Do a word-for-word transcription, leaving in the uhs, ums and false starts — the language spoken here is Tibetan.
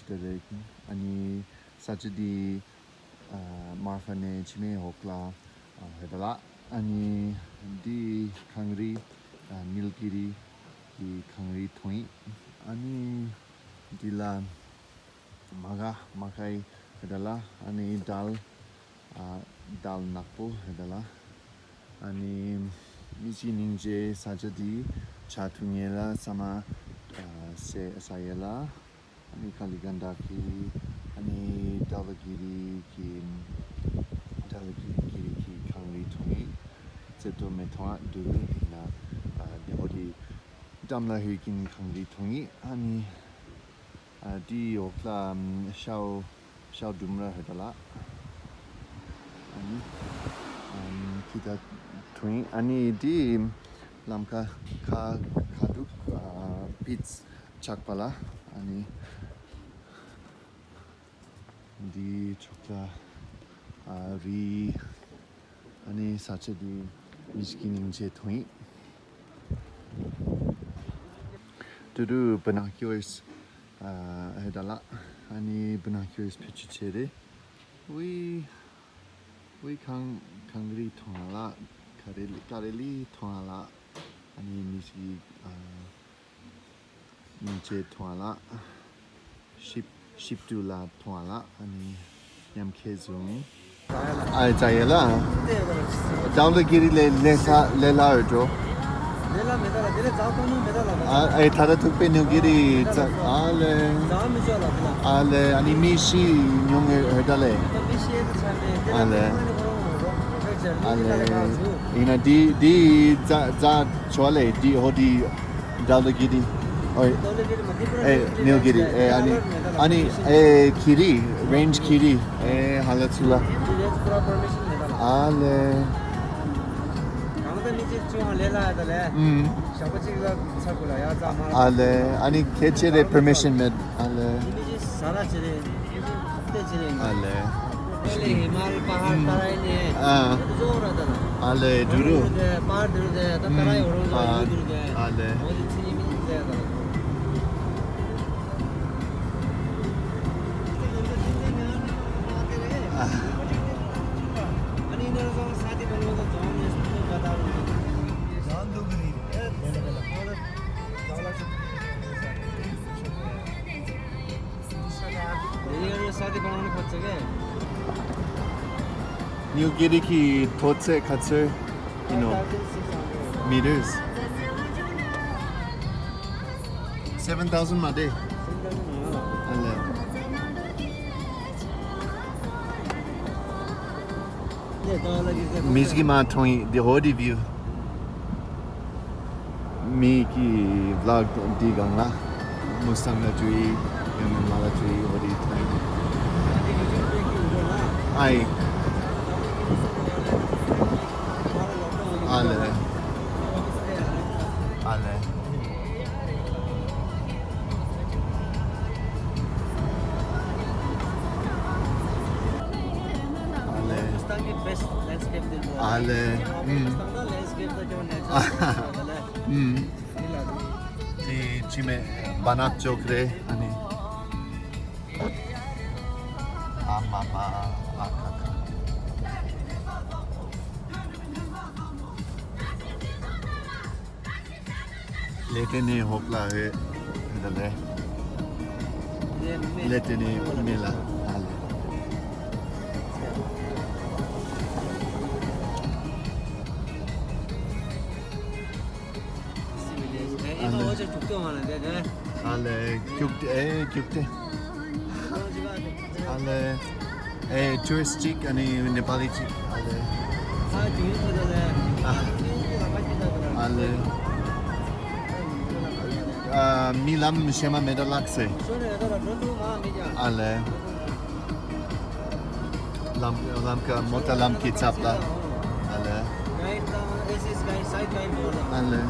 དེ་རེད། ཨ་ནི་ས་ཆ་འདི་ཨ་མར་ཧྥ་ནས་འཆི་མེད་འོག་ལ་ཨ་ཧེ་ད་ལ། ཨ་ནི་འདི་གངས་རི་ཨ་ནིལ་གི་རི་གི་གངས་རི་མཐོང་ཡིན། ཨ་ནི་འདི་ལ་མ་ག་མ་གའི་ཧེ་ད་ལ། ཨ་ནི་དལ་ཨ་དལ་ནག་པོ་ཧེ་ད་ལ། ཨ་ནི་མི་གཅིག་སྙིང་རྗེ་ས་ཆ་འདི་ཆ་ཐུང་ངེ་ལ་ས་མ་ཨ་སེ་ས་ཡེ་ལ། ཨ་ནི་ཀ་ལི་གན་ཌ་གི་ཨ་ནི་དལ་གི་རི་གི་དལ་གི་གི་རི་གི་གངས་རི་མཐོང་ཡིན། ཙེ་ཏོ་མེ་ཐོང་ཨ་འདུག་ཡིན་ན་ཨ་དེ་ཧོ་དི་འགྲམ་ལ་ཧུའི་ཀིན་གངས་རི་མཐོང་ཡིན། ཨ་ནི་ཨ་དེའི་འོག་ལ་ཨམ་ཤའོ་ཤའོ་ཌུམ་ར་ཧེ་ད་ལ། ཨ་ནི་ཨམ་ཁི་ད་མཐོང་ཡིན། ཨ་ནི་དེའི་ལམ་ཁ་ཁ་ཁ་ཐུག་ཨ་པིས་ཆགས་པ་ལ། ཨ་ནི་འདི་ཕྱོགས་ལ་ཨ་རི། ཨ་ནི་ས་ཆ་འདི་མི་ཞིག་གི་སྙིང་རྗེ་མཐོང་ཡིན། དུ་རུ་binoculars ཨ་ཧེ་ད་ལ། ཨ་ནི་binoculars བེད་སྤྱོད་བྱས་རེད། ཝི་ཝི་གངས་གངས་རི་མཐོང་ལ། ཀ་རེ་ལི་ཀ་རེ་ལི་མཐོང་ལ། ཨ་ནི་མི་ཞིག་ཨ་སྙིང་རྗེ་མཐོང་ལ། ཞིབ་ཞིབ་ཏུ་ལ་མཐོང་ལ། ཨ་ནི་ཉམས་ཁེ་བཟུང་། ཨ་ཙ་ཡེ་ལ། དལ་གི་རི་ལས་ལས་ས་ལས་ལ་འོས་འགྲོ། ལས་ལ་མེ་ད་ལ་དེ་ལས་ཛ་ཏོ་ནུ་མེ་ད་ལ། ཨ་ཨེ་ཐ་ད་ཐུག་པའི་ནུ་གི་རི་ཙ་ཨ་ལེ། ཛ་མི་ཅོ་ལ་དེ་ལ། ཨ་ལེ། ཨ་ནི་མི་ཤི་ཉུང་ངེ་འོས་ད་ལེ། མི་ཤི་ཨེ་ཙ་ཆ་མེ་དེ་ལ། ཨ་ལེ། ཨ་ལེ། ཡིན་ན་འདི་འདི་ཛ་ཛ་ཆོ་ལེ། འདི་ཧོ་འདི་དལ་གི་རི། ཨོ་ཨེ་ནིལ་གི་རི། ཨེ་ཨ་ནི་ཨ་ནི་ཨེ་གི་རི་རེན་ཇི་གི་རི། ཨེ་ཧ་ལ་ཚུ་ལ། ཨ་ལེ། ཨ་ལེ། ཨ་ནི་ཁྱེད་ཆེ་རེ་པར་མི་ཤན་མེད། ཨ་ལེ། ཨ་ལེ། ཨ་ལེ་དུ་རུ། ཨ་ལེ། ནིལ་གི་རི་གི་མཐོ་ཚད་ག་ཚོད་ཡིན་ནོ། མི་ཊར་སི། སེ་བེན་ཐའུ་ཟེན་མ་རེད། ཨ་ལེ། མི་ཞིག་མ་མཐོང་ཡིན། འདི་ཧོ་འདི་བིའུ། མི་གི་བི་ལོག་འདི་སྒང་ལ་མུ་སང་ལ་ཅུ་ཡི་ཡང་མིན་མ་ལ་ཅུ་ཡི་ཧོ་འདི་མཐོང་ཡིན། ཨའི། ཨ་ལེ། ཨ་ལེ། ཨ་ལེ། ཨ་ལེ། ཨུམ། ཨུམ། དེ་ཅི་མེ་བ་ནག་ཅོག་རེད། ཨ་ནི། ཨ་མ་མ། ཨ་ཁ་ཁ། ལེ་ཏེ་ནེ་ཧོག་ལ་ཧེ། ཧེ་ད་ལེ། ལེ་ཏེ་ནེ་མེ་ལ། ཨ་ལེ། ཨ་ལེ། ཨ་ལེ། ཁྱུག་ཏེ། ཨེ་ཁྱུག་ཏེ། ཨ་ལེ། ཨེ་ཊུ་རི་སི་ཊི་ཅིག་ཨ་ནི་ནེ་པ་ལི་ཅིག་ཨ་ལེ། ཨ་ལེ། ཨ་མི་ལམ་ཤེས་མ་མེད་ད་ལགས་སེ། ཨ་ལེ། ལམ་ལམ་ཀ་མོ་ཊ་ལམ་གྱི་ཚབ་ལ། ཨ་ལེ། ཨ་ལེ།